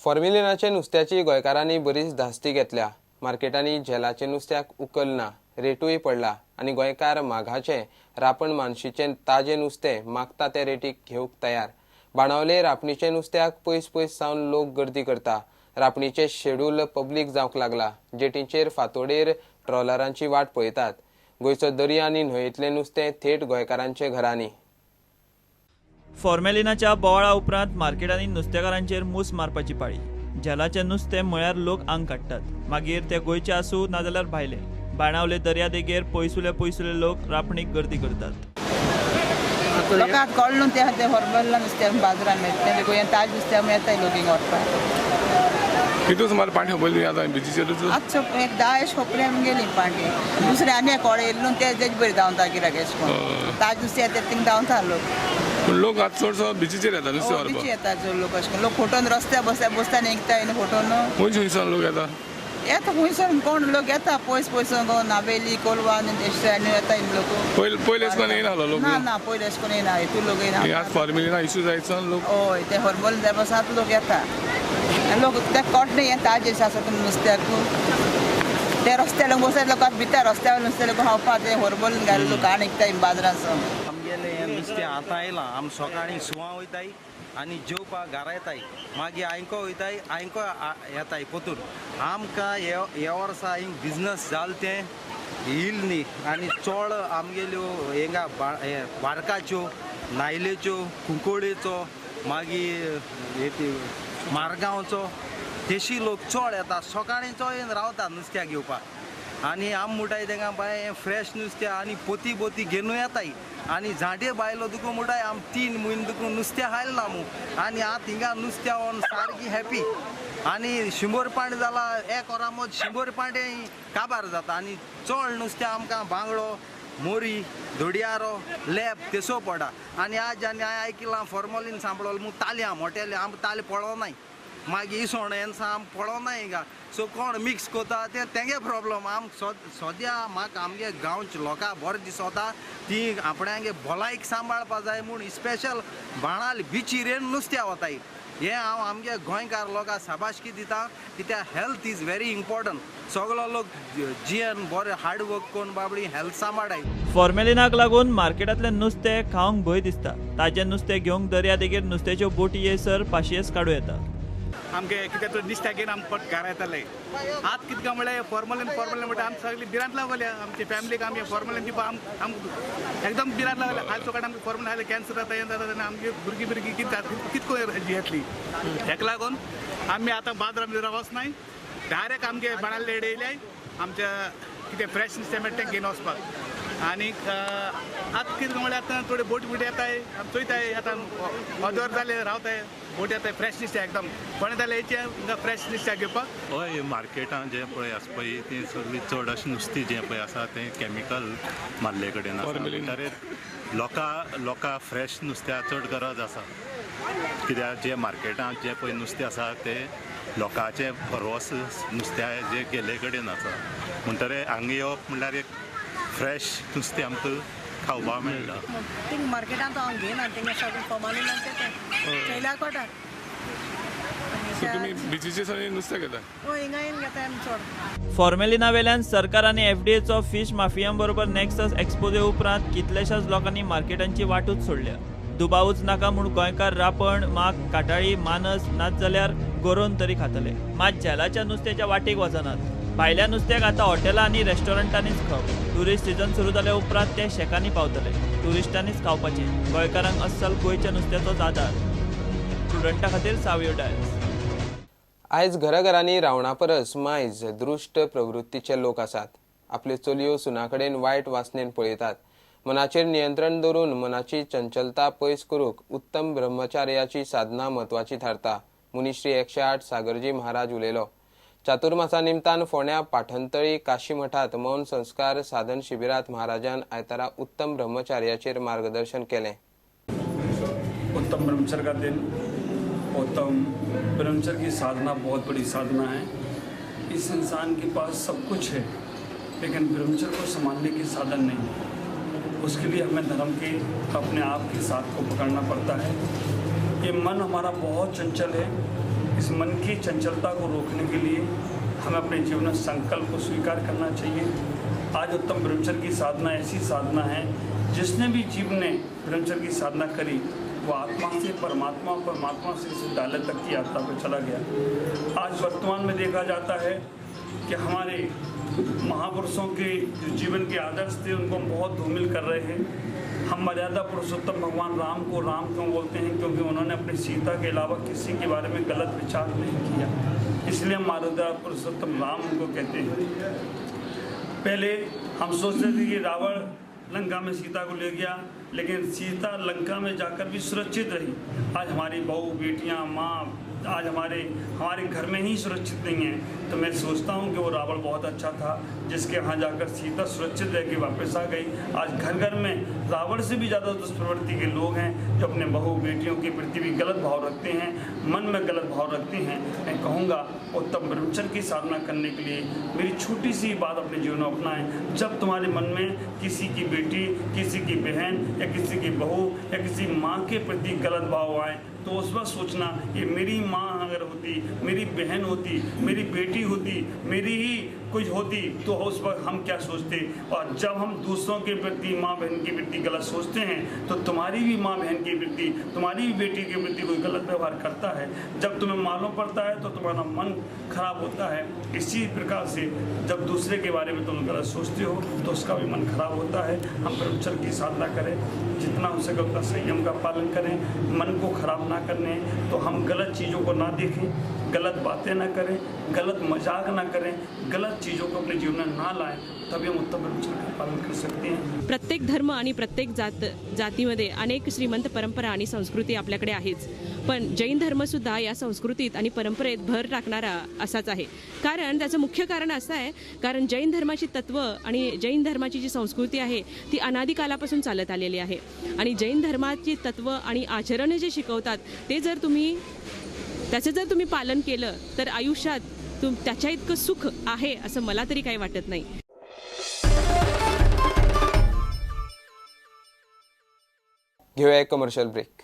फॉर्मेलिनाचे नुस्त्याची गोंयकारांनी बरीच धास्ती घेतल्या. मार्केटांनी झेलाचे नुस्त्याक उकल ना, रेटूय पडला आनी गोंयकार माघाचे रापण मानशीचे ताजे नुस्तें मागता ते रेटीक घेवंक तयार. बाणावले रापणीचे नुस्त्याक पयस पयस सावन लोक गर्दी करता. रापणीचे शेड्यूल पब्लीक जावंक लागला. जेटींचेर फांतोडेर ट्रॉलरांची वाट पळयतात. गोंयचो दर्या आनी न्हंयेंतलें नुस्तें थेट गोंयकारांच्या घरांनी. फॉर्मेलिनाच्या बोवाळा उपरांत मार्केटांनी नुस्तेकारांचेर मूस मारपाची पाळी. झेलाचें नुस्तें म्हळ्यार लोक आंग काडटात, मागीर ते गोंयचे आसूं नाजाल्यार भायले. बाणावले दर्यादेगेर पयसुले पयसुले लोक रापणीक गर्दी करतात. लोकांक कळ्ळें तें तें फॉर्मेलिना नुस्त्याक बाजारांत मेळटा, गोंयांत ताजें नुस्त्याक मेळटा लोक हिंगा व्हरपाक. कितू सुमार पांटे खबरली आतां बिचीचेरूच? आतां एक 10 खोपरे आमी गेली पांटे, दुसरे आनी कोळे येयल्लो ते तेज बरी धांवता गिरायक अशें करून. ताजें नुस्तें येता थिंगा धांवता लोक. पूण लोक आतां चडसो बिचीचेर येता नुस्तें व्हरपाक. बिची येता चड लोक अशें करून. लोक फोटोन रस्त्यार बसता बसता निघता न्ही फोटोन. खंय खंयसान लोक येता? येता खंयसर कोण लोक येता पयस पयस, नावेली कोलवा आनी येता लोक. पयले अशें करून येयना लोक? ना ना, पयले अशें करून येयना, हितून लोक येयना. आतां फॉर्मेलिना इशू जायत सावन लोक? हय, ते फॉर्मेलिन जाय पासून आतां लोक येता. आनी लोक ते कोट हें ताजें आसा नुस्त्याक, ते रस्त्यार बसता लोकांक भिता रस्त्यार नुस्तें लोक खावपाक ते फॉर्मेलिन घालून लोक आनी विकता बाजारांत सावन. आमगेलें हें नुस्तें आतां आयलां. आमी सकाळीं सुवां वयताय आनी जेवपाक घरा येताय, मागीर आयको वयताय, आयको येताय पोतून. आमकां हे वर्सा हिंग बिजनस जाल तें येयल न्ही. आनी चड आमगेल्यो हिंगा बारकाच्यो, नायलेच्यो, कुंकळेचो, मागीर मारगांवचो तेशी लोक चड येता. सकाळींचो येवन रावता नुस्त्याक घेवपाक. आनी आम म्हणटाय तेंका बाय फ्रेश नुस्तें आनी पोती पोती घेवन येताय. आनी झांटे बायलो तुका म्हणटाय आम 3 म्हयने तुका नुस्तें हाडलें ना मू. आनी आतां हिंगा नुस्त्या व्हरून सारकी हॅपी. आनी 100 पांट जाला एक वरा मद 100 पांटे काबार जाता. आनी चड नुस्तें आमकां बांगडो, मोरी, धोडयारो, लेप तेसो पडटा. आनी आज आनी हांवें आयकिलां फॉर्मोलीन सांपडलो मू तालयां मोटेले, आमकां ताले पळोवनाय. मागीर इसवण येन्सा आम पळोवनाय हिंगा. सो कोण मिक्स करता ते तेंगे प्रॉब्लम. आम सद्या म्हाका आमगे गांवच्या लोकांक बरें दिसता ती आपणागे भलायक सांबाळपा जाय म्हूण स्पेशल बाणाल बिचीर येवन नुस्त्या वताय. हें हांव आमगे गोंयकार लोकांक शाबासकी दिता, कित्याक हेल्थ is very important. सगलो लोक जियेन बरें हार्ड वर्क करून बाबडी हेल्थ सांबाळाय. फॉर्मेलिनाक लागून मार्केटांतलें नुस्तें खावंक भंय दिसता. ताजें नुस्तें घेवंक दर्यादेगेर नुस्त्याच्यो बोटी येयसर पाशियेस काडूं येता. आमगे कित्याक तर नुस्त्याक घेवन आमी पट घरा येताले. आतां कितें काय म्हणल्यार फॉर्मलिन फॉर्मलिन म्हणटा आमी सगळी भिरांत लागल्या. आमच्या फॅमिलीक आमी फॉर्मलिन दिवपा आम एकदम भिरांत लागल्या. काल सकाळी आमकां फॉर्मलिन आयलें कॅन्सर जाता हें जाता तेन्ना आमगे भुरगीं भुरगीं कितें जाता कितको येतली. हेका लागून आमी आतां बाजारान वचनाय, डायरेक्ट आमगे बाणाले येयले आमच्या कितें फ्रेश नुस्तें मेळटा तें घेवन वचपाक. आनीक आतां कितें म्हणल्यार आतां थोडे बोटी बिटी येताय, आमी चोयताय आतां अदर जाले रावताय बोट येताय फ्रेश नुस्तें एकदम कोणें जाल्यार येयचें फ्रेश नुस्त्याक घेवपाक. हय, मार्केटान जें पळय आसा पळय तें सगळीं चड अशें नुस्तें जें पळय आसा तें कॅमिकल मारले कडेन आसा. म्हणटकीर लोकां फ्रेश नुस्त्याक चड गरज आसा. कित्याक जें मार्केटान जें पळय नुस्तें आसा तें लोकांचें भरवंस नुस्त्या जे गेल्ले कडेन आसा. म्हणटकीर हांगा येवप म्हणल्यार एक फ्रेश नुस्तें आमकां खावपाक मेळटा. थिंग मार्केटांत हांव घेयना, थिंगा सगळें फॉर्मालिनाचें तें चोयल्या कोटा. तुमी बिचीचेर सगळें नुस्तें घेता? हय, हिंगा येवन घेता आमी चड. फॉर्मेलिना वेल्यान सरकार आनी एफडीएचो फिश माफियां बरोबर नॅक्सस एक्सपोजे उपरांत कितल्याशाच लोकांनी मार्केटांची वाटूच सोडल्या. दुबावूच नाका म्हूण गोंयकार रापण, माग, काटाळी, मानस नाच जाल्यार गोरोवन तरी खातले. मात झेलाच्या नुस्त्याच्या वाटेक वचनात. भायल्या नुस्त्याक आतां हॉटेलां आनी रेस्टॉरंटांनीच खाव. ट्युरिस्ट सिजन सुरू जाल्या उपरांत ते शेकांनी पावतले. ट्युरिस्टांनीच खावपाचें. गोंयकारांक अस्सल गोंयच्या नुस्त्याचोच आदार. स्टुडंटा खातीर सावयो डायस. आयज घराघरांनी रावणा परस मायज दृश्ट प्रवृत्तीचे लोक आसात. आपल्यो चलयो सुना कडेन वायट वासनेन पळयतात. मनाचेर नियंत्रण दवरून मनाची चंचलता पयस करूंक उत्तम ब्रह्मचार्याची साधना म्हत्वाची थारता. मुनिश्री 108 सागरजी महाराज उलयलो. चातुर्मासा निमतान फोंड्या पाठणतळी काशी मठात मौन संस्कार साधन शिबिरात महाराजान आयतारा उत्तम ब्रह्मचार्याचेर मार्गदर्शन केलें. उत्तम ब्रह्मचर्य का दिन, उत्तम ब्रह्मचर्य की साधना बहुत बड़ी साधना है. इस इंसान के पास सब कुछ है, लेकिन ब्रह्मचर्य को संभालने की साधन नहीं है. उसके लिए हमें धर्म के अपने आप के साथ को पकड़ना पड़ता है. ये मन हमारा बहुत चंचल है। इस मन की चंचलता को रोकने के लिए हमें अपने जीवन में संकल्प को स्वीकार करना चाहिए। आज उत्तम ब्रह्मचर्य की साधना ऐसी साधना है, जिसने भी जीव ने ब्रह्मचर्य की साधना करी वो आत्मा से परमात्मा, परमात्मा से सिद्धालय तक की यात्रा पर चला गया। आज वर्तमान में देखा जाता है कि हमारे महापुरुषों के जो जीवन के आदर्श थे उनको हम बहुत धूमिल कर रहे हैं। हम मर्यादा पुरुषोत्तम भगवान राम को राम क्यों बोलते हैं? क्योंकि उन्होंने अपनी सीता के अलावा किसी के बारे में गलत विचार नहीं किया, इसलिए हम मर्यादा पुरुषोत्तम राम उनको कहते हैं। पहले हम सोचते थे कि रावण लंका में सीता को ले गया, लेकिन सीता लंका में जाकर भी सुरक्षित रही। आज हमारी बहू, बेटियां, माँ आज हमारे हमारे घर में ही सुरक्षित नहीं है। तो मैं सोचता हूँ कि वो रावण बहुत अच्छा था जिसके यहाँ जाकर सीता सुरक्षित रह के वापस आ गई। आज घर घर में रावण से भी ज़्यादा दुष्प्रवृत्ति के लोग हैं जो अपने बहू बेटियों के प्रति भी गलत भाव रखते हैं, मन में गलत भाव रखते हैं। मैं कहूँगा उत्तम ब्रह्मचर्य की साधना करने के लिए मेरी छोटी सी बात अपने जीवन में अपनाएँ। जब तुम्हारे मन में किसी की बेटी, किसी की बहन या किसी की बहू या किसी माँ के प्रति गलत भाव आए तो उस वक्त सोचना ये मेरी माँ अगर होती, मेरी बहन होती, मेरी बेटी होती, मेरी ही कुछ होती तो उस वक्त हम क्या सोचते। और जब हम दूसरों के प्रति, माँ बहन के प्रति गलत सोचते हैं तो तुम्हारी भी माँ बहन के प्रति, तुम्हारी भी बेटी के प्रति कोई गलत व्यवहार करता है, जब तुम्हें मालूम पड़ता है तो तुम्हारा मन खराब होता है। इसी प्रकार से जब दूसरे के बारे में तुम गलत सोचते हो तो उसका भी मन खराब होता है। हम ब्रह्मचर्य की साधना करें, जितना हो सके उतना संयम का पालन करें, मन को खराब ना करने, तो हम गलत चीज़ों को ना देखें, गलत बातें ना करें, गलत मजाक ना करें, गलत चीज़ों को अपने जीवन में ना लाएं, तभी हम उत्तम ब्रह्मचर्य का पालन कर सकते हैं। प्रत्येक धर्म आणि प्रत्येक जातीमध्ये अनेक श्रीमंत परंपरा आणि संस्कृती आपल्याकडे आहेच, पण जैन धर्मसुद्धा या संस्कृतीत आणि परंपरेत भर टाकणारा असाच आहे। कारण त्याचं मुख्य कारण असं आहे, कारण जैन धर्माची तत्व आणि जैन धर्माची जी संस्कृती आहे ती अनादिकालापासून चालत आलेली आहे आणि जैन धर्माची तत्व आणि आचरण जे शिकवतात ते जर तुम्ही त्याचं जर तुम्ही पालन केलं तर आयुष्यात त्याच्या इतकं सुख आहे असं मला तरी काही वाटत नाही। घेऊया एक कमर्शियल ब्रेक।